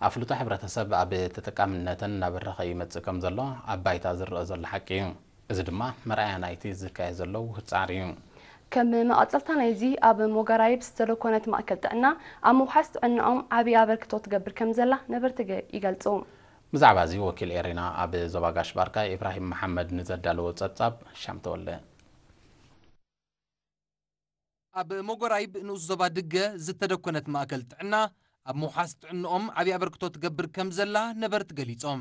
ኣፍልጦ ሕብረተሰብ ኣብ ተጠቃምነተን እናበረኸ ይመጽእ ከም ዘሎ ኣብ ባይታ ዝረኣ ዘሎ ሓቂ እዩ። እዚ ድማ መርኣያ ናይቲ ዝካየድ ዘሎ ውህድ ጻዕሪ እዩ። ከም መቐጸልታ ናይዚ ኣብ ሞጋራይብ ዝተደኮነት ማእከል ጥዕና ኣብ ምውሓስ ጥዕናኦም ዓብዪ ኣበርክቶ ትገብር ከም ዘላ ነበርቲ ገ- ይገልጹ። ብዛዕባ እዚ ወኪል ኤሪና ኣብ ዞባ ጋሽ ባርካ ኢብራሂም መሓመድ ንዘዳለዎ ጸብጻብ ሻምተወለ። ኣብ ሞጎራይብ ንኡስ ዞባ ድገ ዝተደኮነት ማእከል ጥዕና ኣብ ምውሓስ ጥዕንኦም ዓብዪ ኣበርክቶ ትገብር ከም ዘላ ነበርቲ ገሊጾም።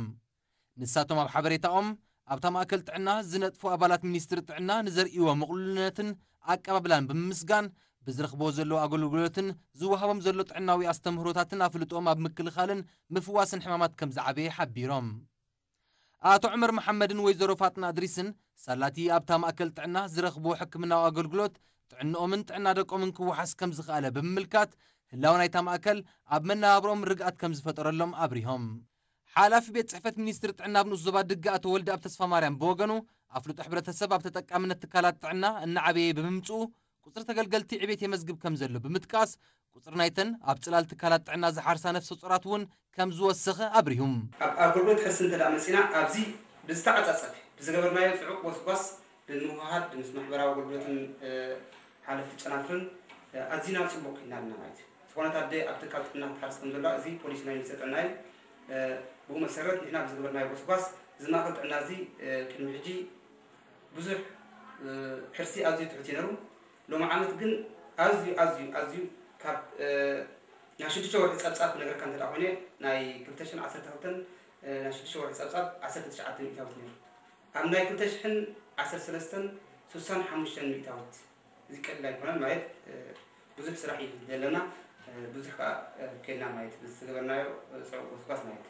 ንሳቶም ኣብ ሓበሬታኦም ኣብታ ማእከል ጥዕና ዝነጥፉ ኣባላት ሚኒስትሪ ጥዕና ንዘርእይዎ ምቕሉልነትን ኣቀባብላን ብምምስጋን ብዝረኽብዎ ዘለዉ ኣገልግሎትን ዝወሃቦም ዘሎ ጥዕናዊ ኣስተምህሮታትን ኣፍልጦኦም ኣብ ምክልኻልን ምፍዋስን ሕማማት ከም ዝዓበየ ሓቢሮም። ኣቶ ዑመር መሓመድን ወይዘሮ ፋጥና እድሪስን ሳላቲ ኣብታ ማእከል ጥዕና ዝረኽብዎ ሕክምናዊ ኣገልግሎት ጥዕንኦምን ጥዕና ደቆምን ክወሓስ ከም ዝኸኣለ ብምምልካት ህላወ ናይታ ማእከል ኣብ መነባብሮኦም ርግኣት ከም ዝፈጠረሎም ኣብሪሆም። ሓላፊ ቤት ጽሕፈት ሚኒስትሪ ጥዕና ኣብ ንኡስ ዞባ ድገ ኣቶ ወልደኣብ ተስፋማርያም ብወገኑ ኣፍልጦ ሕብረተሰብ ኣብ ተጠቃምነት ትካላት ጥዕና እናዓበየ ብምምፅኡ ቁፅሪ ተገልገልቲ ዕቤት የመዝግብ ከም ዘሎ ብምጥቃስ ቁፅሪ ናይተን ኣብ ፅላል ትካላት ጥዕና ዝሓርሳ ነፍሰ ጾራት እውን ከም ዝወሰኸ ኣብሪሁ። ኣብ ኣገልግሎት ሕርሲ እንተ ደኣ መጺና ኣብዚ ብዝተዓጻጸፈ ብዝገበርናዮ ጽዑቕ ጎስጓስ ብምውህሃድ ምስ ማሕበራዊ ኣገልግሎትን ሓለፍቲ ጨናፍርን ኣዚና ጽቡቕ ኪድና ኣለና ማለት እዩ። ዝኾነት ኣደ ኣብ ትካል ጥዕና ክትሓርስ ከም ዘለዋ እዚ ፖሊሲ ናይ ሚኒስትሪ ጥዕና እዩ። ብኡ መሰረት ንሕና ብዝገበርናዮ ጎስጓስ እዚ ማእከል ጥዕና እዚ ቅድሚ ሕጂ ብዙሕ ሕርሲ ኣዝዩ ትሑት እዩ ነሩ። ሎሚ ዓመት ግን ኣዝዩ ኣዝዩ ኣዝዩ ካብ ናይ ሽዱሽተ ወርሒ ጸብጻብ ክነግረካ እንተ ኮይነ ናይ ክልተ ሽሕን ዓሰርተ ክልተን ናይ ሽዱሽተ ወርሒ ጸብጻብ ዓሰርተ ትሽዓተ ሚእታዊት ነሩ። ኣብ ናይ ክልተ ሽሕን ዓሰርተ ሰለስተን ሱሳን ሓሙሽተን ሚእታዊት እዚ ቀሊል ኣይኮነን ማለት ብዙሕ ስራሕ እዩ ዘለና ብዙሕ ከዓ ከልና ማለት ዝተገበርናዮ ጽዑቕ ጎስጓስ ማለት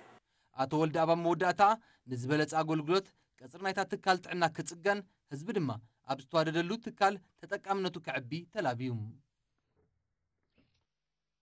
ኣቶ ወልደ ኣባብ መወዳእታ ንዝበለጸ ኣገልግሎት ቀጽሪ ናይታ ትካል ጥዕና ክጽገን ህዝቢ ድማ ኣብ ዝተዋደደሉ ትካል ተጠቃምነቱ ከዕቢ ተላብዩ።